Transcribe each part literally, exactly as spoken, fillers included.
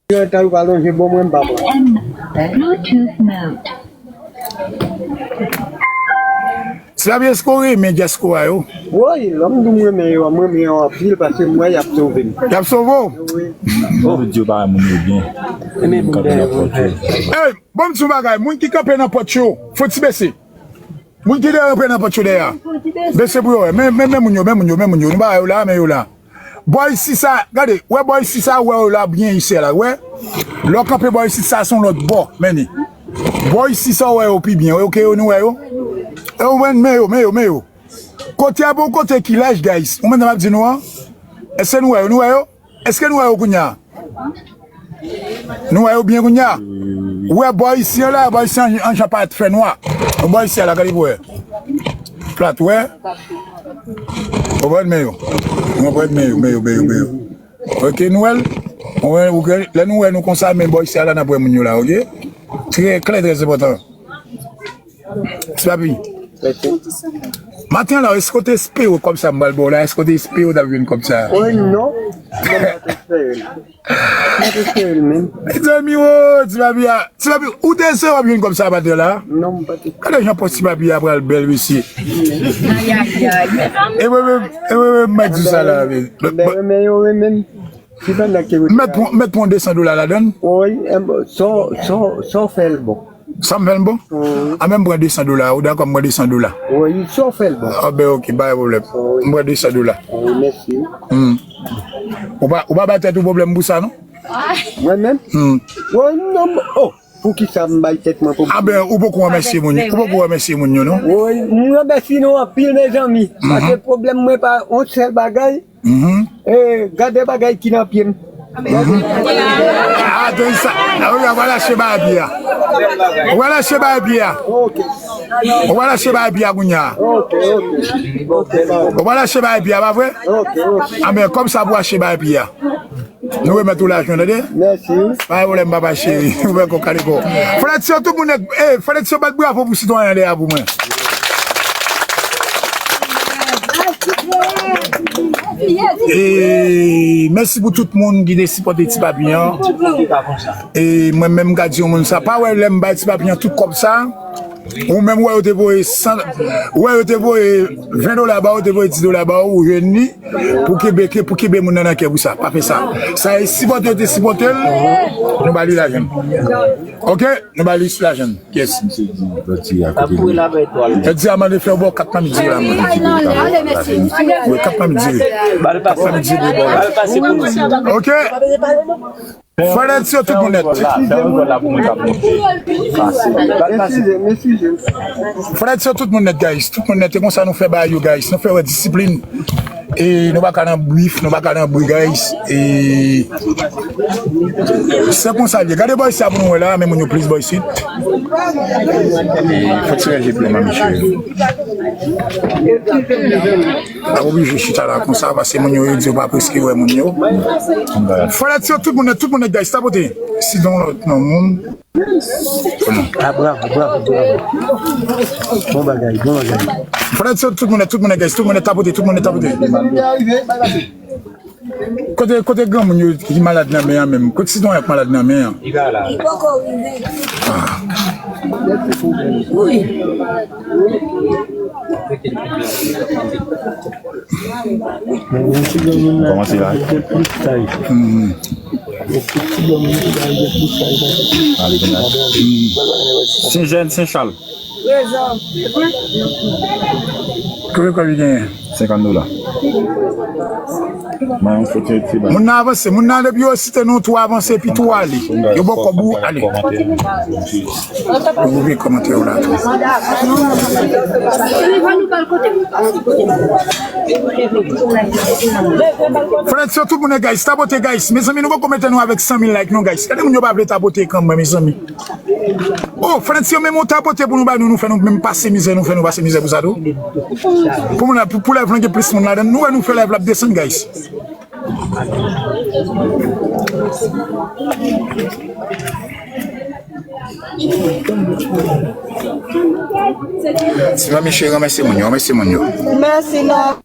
Yon ta yo pa lonje bon mwen m pa pran. Bluetooth mode. Ti Papi, èske w renmen dyaspora yo? Woy, lè m di w m renmen yo, m renmen yo anpil paske m wè y ap sove m. Y ap sove w? Wi. Bon, Bondye pa moun yo byen. Moun kanpe nan pòt yo. Ey, bon, m di w bagay, moun ki kanpe nan pòt yo, fò ti bese. Moun ki dèyè kanpe nan pòt yo dèyè. Bese pou yo wè. Men, men, men moun yo, men moun yo, men moun yo. Nou pa wè yo la, men yo la. Bò isi sa, gade, wè bò isi sa, wè yo la byen isi la, wè. Lè w kanpe bò isi sa, se yon lòt bò, men ni. Bò isi sa, wè yo pi byen, wè, oke, yo, nou wè yo. E ou men, men yo, men yo, men yo. Kote a bon kote ki laj, guys. Ou men m ap di nou an. Èske nou wè yo, nou wè yo? Èske nou wè yo kounye a? Nou wè yo byen kounye a? Ou wè bò isi an la, bò isi an, an jan parèt fè nwa. Bò isi a la, gade pou wè. Plat, wè. Ou konprann men yo. Ou konprann men yo, men yo, men yo, men yo. Oke, nou wè l. Ou wè, ou wè, lè nou wè nou konsa, men bò isi a la, n ap wè moun yo la, oke? Trè klè, trè enpòtan. Ti Papi. Maten an la, èske w te espere kòb sa m pral ba w la, èske w te espere w t ap jwenn kòb sa? O non, mwen pa te espere l. Mwen pa te espere l menm. Mezanmi, o, Ti Papi a, Ti Papi, ou te espere w ap jwenn kòb sa maten an la? Non, mwen pa te espere. Gade jan pòch Ti Papi a pral bèl, mesye. Ayayay. E mwen menm, e mwen menm, m ap di w sa la, men. Mwen renmen yo, renmen m. Mèt pran, mèt pran de san dola ladann. Wi, sa w fè l bon. Sa m fè l bon? Wi. A, men m pran de san dola, ou dakò m pran de san dola? Wi, sa w fè l bon. A, ben, oke, pa gen pwoblèm. Wi. M pran de san dola. Wi, mèsi. Hmm. Ou pa, ou pa bay tèt ou pwoblèm pou sa, non? Mwen menm? Hmm. Wi, non, oh. Poukisa m bay tèt mwen pwoblèm? A ben, ou poko remèsye moun, ou poko remèsye moun yo, non? Wi, m remèsye nou anpil, mezanmi. Mhm. Paske pwoblèm mwen pa yon sèl bagay. Mhm. E, gade bagay ki nan pye m. Mhm. A, tande sa. A wi, ou pral achte bagay pye a. Ou pral achte bagay pye a. Ok. Ou pral achte bagay pye a kounye a. Ok, ok. Ok, bye. Ou pral achte bagay pye a, pa vre? Ok, ok. A ben, kòb sa pou achte bagay pye a. Nou remèt ou lajan, tande? Mèsi. Pa gen pwoblèm, papa cheri. Ou fè kòk kaliko. Frè Tio, tout moun nèt, eh, frè Tio, bat bravo pou sitwayen an dèyè pou mwen. E mèsi pou tout moun ki te sipòte Ti Papi an. E mwen menm, m ka di yon moun sa, pa wè lè m bay Ti Papi an tout kòb sa. Ou menm, ou wè yo te voye san, ou wè yo te voye ven dola ba ou, yo te voye dis dola ba ou, ou jwenn li, pou kenbe, pou kenbe moun nan nan kè pou sa. Pa fè sa. Sa e sipòte yo te sipòte l, nou ba li lajan. Ok? Nou ba li lajan. Yes. Yo di a mande fè w ba w kat manmi diri la, mwen. Wi, kat manmi diri. Kat manmi diri, ba w la. Ok? Frè Tio, tout moun nèt. Frè Tio, tout moun nèt, guys. Tout moun nèt. E konsa nou fè bagay yo, guys. Nou fè wè disiplin. E nou pa ka nan bif, nou pa ka nan bri, guys. E se konsa l ye. Gade bò isi a pou nou wè la, men moun yo plis bò isit. E fò ti rèl je plen, manmi cheri. Pa oblije chita la konsa, paske moun yo, yo di yo pa preske wè moun yo. Frè Tio, tout moun nèt, tout moun nèt, guys, tapote. Sinon, lòt non moun. Ah, bravo, bravo, bravo. Bon bagay, bon bagay. Frè Tio, tout moun nèt, tout moun nèt, guys, tout moun nèt, tapote, tout moun nèt, tapote. Kote, kote granmoun yo ki malad nan men an menm? Kote sitwayen k malad nan men an? Li pa la. Li poko rive. Ah. Wi. Men yon ti granmoun la, kòmanse la. Li gen plis tay. Hmm. Yon ti granmoun ki la, li gen plis tay. Ale, vin la. Hmm. Sen Jèn, Sen Chal. Prezan. Konbyen kòb li genyen? Senkant dola. Mwen, yon fòti ti bay. Moun nan avanse, moun nan depi yo site non tou avanse, epi tou ale. Yo ba w kòb ou ale. Ou ouvri kòmantè ou la tou. Frè Tio, tout moun nèt, guys, tapote, guys. Mezanmi, nou poko mete nou avèk san mil like non, guys. Gade moun yo pa vle tapote ekran mwen, mezanmi. Oh, frè Tio, men moun tapote pou nou ba nou, nou fè nou menm pase mizè, nou fè nou pase mizè pou sa tou. Pou moun la, pou, pou lèv lan gen plis moun ladan, nou wè nou fè lèv la ap desann, guys. Ti manmi cheri, remèsye moun yo, remèsye moun yo. Mèsi, non.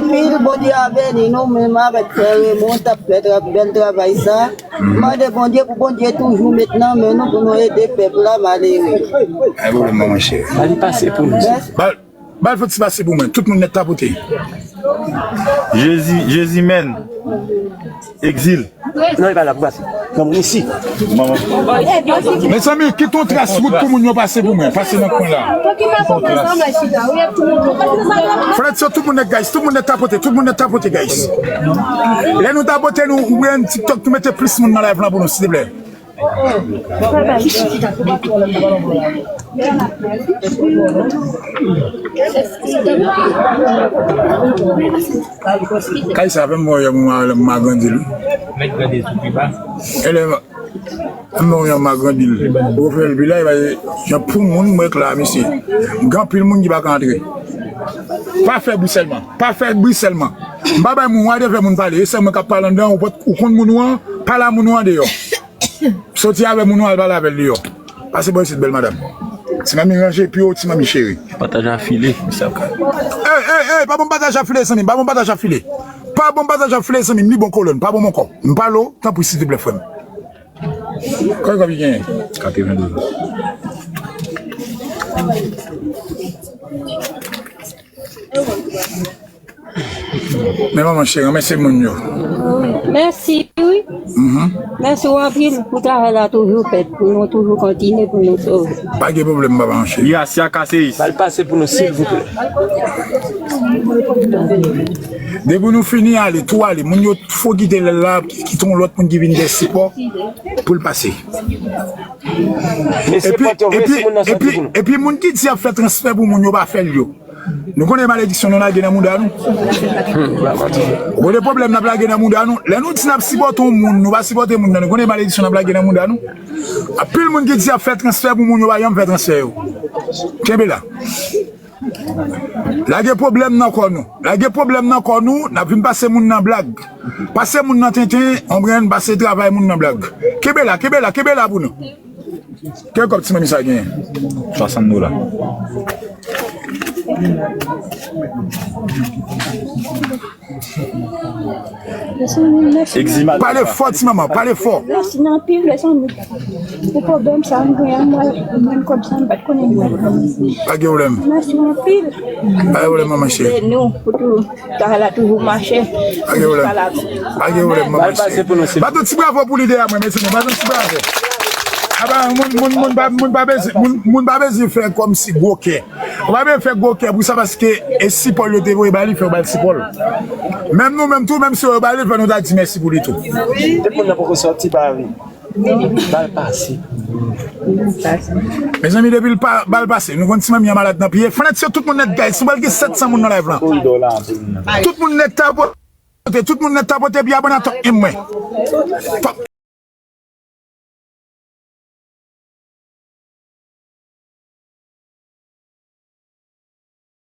Anpil, Bondye a beni nou menm avèk frè Raymond t ap fè tra- bèl travay sa. Mande Bondye pou Bondye toujou met nan men nou pou nou ede pèp la malere. Ay, pwoblèm nan, monchè. Ba li pase pou nou. Ba l, ba l fè ti pase pou mwen. Tout moun nèt tapote. Jezi, Jezi menn. Egzil. Non, li pa la pou pase. Granmoun isi. Mezanmi, kite yon tras wout pou moun yo pase pou mwen. Pase nan kwen la. Kite yon tras. Frè, se tout moun nèt, guys. Tout moun nèt tapote. Tout moun nèt tapote, guys. Lè nou tapote, nou ouvri yon TikTok, nou mete plis moun nan live lan pou nou, silvouplè. Kay sa fè m wè m agrandi l wi. Mèt grandi sou pi ba. Elè, m wè m agrandi l. Ou fè l pi la, e ba jan pou moun mwen k la, mesye. M gen anpil moun ki pa ka antre. Pa fè bri sèlman. Pa fè bri sèlman. M pa bay moun, w a de fè moun pale. E sèl mwen k ap pale anndan, ou konn moun ou an, pale a moun ou an deyò. Soti avè moun ou al pale avè l deyò. Pase bò isit, bèl madanm. Ti manmi ranje pye w, ti manmi cheri. Pataj a file, mesye ap ka. Ey, ey, ey, pa bon pataj a file, zanmi m. Pa bon pataj a file. Pa bon pataj a file, zanmi m. Li bon kolòn. Pa bon ankò. M pale w, tanpri, silvouplè, frè m. Kòman kòb li genyen? Katreven dola. Men manman cheri, renmèsye moun yo. Mèsi, wi. Mèsi w anpil pou travay la toujou fèt, pou nou toujou kontinye, pou nou sove. Pa gen pwoblèm, papa cheri. Li asya kase is. Ba l pase pou nou, silvouplè. Depi nou fini ale, tou ale. Moun yo fò kite lè la, kite yon lòt moun ki vin gen sipò pou l pase. Epi, epi, epi, epi moun ki di y ap fè transfè pou moun yo pa fè l yo. Nou konnen malediksyon nou lage nan mouda nou. Ou konnen pwoblèm n ap lage nan mouda nou. Lè nou di n ap sipòte yon moun, nou pa sipòte moun nan, nou konnen malediksyon n ap lage nan mouda nou. Anpil moun ki di y ap fè transfè pou moun yo pa janm fè transfè yo. Kenbe la. Lage pwoblèm nan kò nou. Lage pwoblèm nan kò nou, n ap vin pase moun nan blag. Pase moun nan tenten, konprann, pase travay moun nan blag. Kenbe la, kenbe la, kenbe la pou nou. Kèl kòb ti manmi sa genyen? Swasant dola. Pale fò, ti manman, pale fò. Mèsi anpil, mèsi anpil. Pou pwoblèm sa, m gen an, mwen, mwen kòb sa, m pa t konnen mwen. Pa gen pwoblèm. Mèsi anpil. Pa gen pwoblèm, manman cheri. Beni w pou tou. Travay la toujou mache. Pa gen pwoblèm. Pa gen pwoblèm, manman cheri. Bat yon ti bravo pou lidè a mwen, mezanmi. Bat yon ti bravo. Apa, moun, moun, moun pa, moun pa bezwen, moun, moun pa bezwen fè kòmsi gwo kè. Ou pa bezwen fè gwo kè pou sa, paske e sipò l yo te voye ba li, fè yo ba l sipò l. Menm nou menm tou, menm si yo ba li, fò nou ta di mèsi pou li tou. Tout moun nan poko sòti pa vin. Ba l pase. Mezanmi, depi l pa, ba l pase. Nou konn ti manmi an malad nan pye. Fò n èd se tout moun nèt, guys. Nou pral gen sèt san moun nan live lan. Tout moun nèt tapote, tout moun nèt tapote, epi abòne a Top M mwen. Top